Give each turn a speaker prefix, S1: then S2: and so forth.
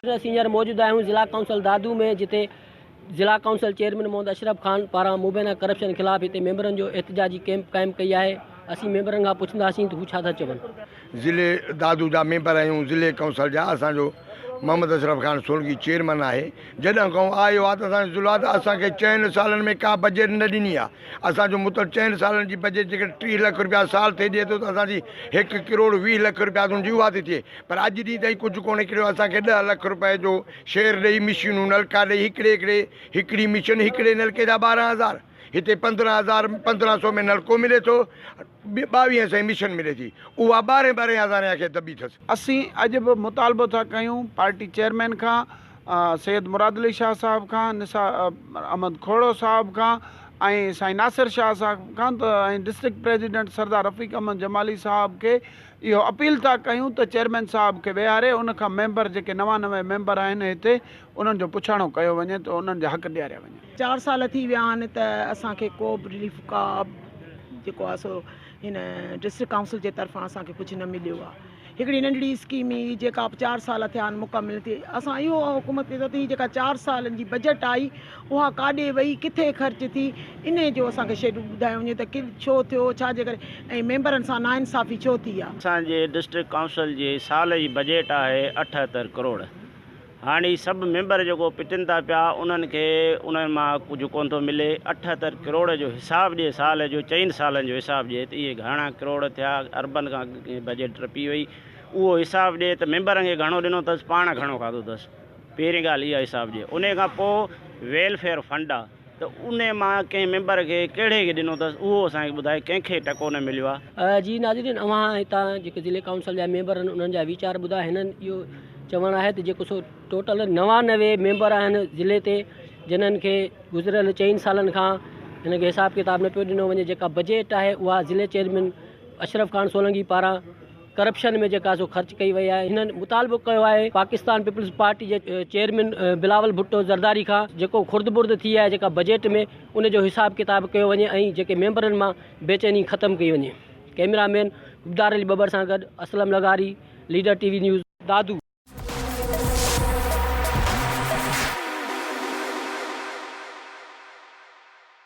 S1: اسين هينئر موجود آهيون ضلع ڪائونسل دادو ۾ جتي ضلع ڪائونسل چيئرمين محمد اشرف خان پاران مبينا ڪرپشن خلاف هتي ميمبرن جو احتجاجي ڪئمپ قائم ڪئي آهي اسين ميمبرن کان پڇنداسين ته هو ڇا ٿا چون.
S2: ضلعي دادو جا ميمبر آهيون ضلعي ڪائونسل جا اسان جو محمد اشرف خان سولنگي چيئرمن آهي جڏهن کان آيو آهي ته اسان جو ضلعو آهي ته اسان کي چئن سالن ۾ ڪا بجيٽ نه ڏني آهي اسان جو مطلب چئن سالن جي بجيٽ جيڪڏهن 30 لک رپيا سال ٿئي ڏئي ٿو ته اسان جي هڪ ڪروڙ 20 لک رپيا تنهنجي اها ٿي ٿئي پر اڄ ڏينهن تائين ڪجهه ڪونه ڪريو اسان کي ڏهه لک رپئي جو شيئر ڏئي مشينون نلڪا ڏئي هڪڙي هڪڙي هڪڙي مشين هڪڙي نلڪي جا 12 هزار هتي 15 هزار 15 سو ۾ نلڪو ملي ٿو 22 سئي مشين ملي ٿي اها ٻارهين ٻارهين هزارين کي دٻي ٿس.
S3: اسين اڄ به مطالبو ٿا ڪيون پارٽي چيئرمين کان سيد مراد علي شاهه صاحب کان نثار احمد کوڙو صاحب کان ۽ سائين ناصر شاهه صاحب کان ته ۽ ڊسٽرڪٽ پريزيڊنٽ سردار رفيق احمد جمالي صاحب کي اهو اپيل ٿا ڪيون ته چيئرمين صاحب کي ويهاري ان کان ميمبر جيڪي 99 ميمبر آهن هتي انهن جو پڇاڻو ڪيو وڃي ته انهن جا حق ڏياريا وڃن.
S4: چار سال ٿي ويا آهن ته اسان کي ڪو به رليف ڪا جيڪو آهي سو هن ڊسٽرڪٽ ڪائونسل جي طرفان اسان کي ڪجهه نه مليو آهي. هڪڙي ننڍڙي اسڪيم هئي جيڪا به چار سال ٿيا آهن مڪمل ٿي اسان اهو حڪومت کي ته هي جيڪا چار سالن جي بجيٽ آئي اها ڪاڏي وئي ڪٿي خرچ ٿي انهي جو اسان کي شيڊول ٻڌايو وڃي ته ڇو ٿيو ڇا جي ڪري ۽ ميمبرن سان ناانصافي ڇو ٿي آ.
S5: اسان جي ڊسٽرڪٽ ڪائونسل جي سال جي بجيٽ آهي 78 ڪروڙ هاڻي هي سڀ ميمبر جيڪو پٽن ٿا پيا انهن کي انهن مان ڪجهه ڪونه ٿو ملي. 78 ڪروڙ جو حساب ڏي سال جو چئن سالن جو حساب ڏي ته اهي گهڻا ڪروڙ ٿيا اربن کان بجيٽ ٽپي وئي اهو حساب ڏي ته ميمبرن کي گهڻو ڏنو اٿس پاڻ گهڻو کاڌو اٿس پهرين ڳالهه اها حساب ڏي انهي کان پوء ويلفيئر فنڊ آ ته انهي مان ڪنهن ميمبر کي ڪهڙي کي ڏنو اٿس اهو اسان کي ٻڌائي ڪنهن کي ٽڪو نه مليو آهي.
S1: جي ناظرين اوهان هتان جيڪي ضلعي ڪائونسل جا ميمبر آهن انهن جا ويچار ٻڌا هنن اهو چوڻ آهي ته جيڪو سو ٽوٽل 99 ميمبر آهن ضلعي تي جنھن کي گذريل چئن سالن کان هن کي حساب ڪتاب نه پيو ڏنو وڃي جيڪا بجيٽ آهي اها ضلعي چيئرمين اشرف خان سولنگي پاران ڪرپشن ۾ جيڪا سو خرچ ڪئي وئي آهي هنن مطالبو ڪيو آهي پاڪستان پيپلز پارٽي جي چيئرمين بلاول ڀٽو زرداري کان جيڪو خرد برد ٿي آهي جيڪا بجيٽ ۾ ان جو حساب ڪتاب ڪيو وڃي ۽ جيڪي ميمبرن مان بيچيني ختم ڪئي وڃي ڪئميرا مين عبدار علي ٻٻر سان گڏ اسلم لغاري ليڊر ٽي وي نيوز دادو.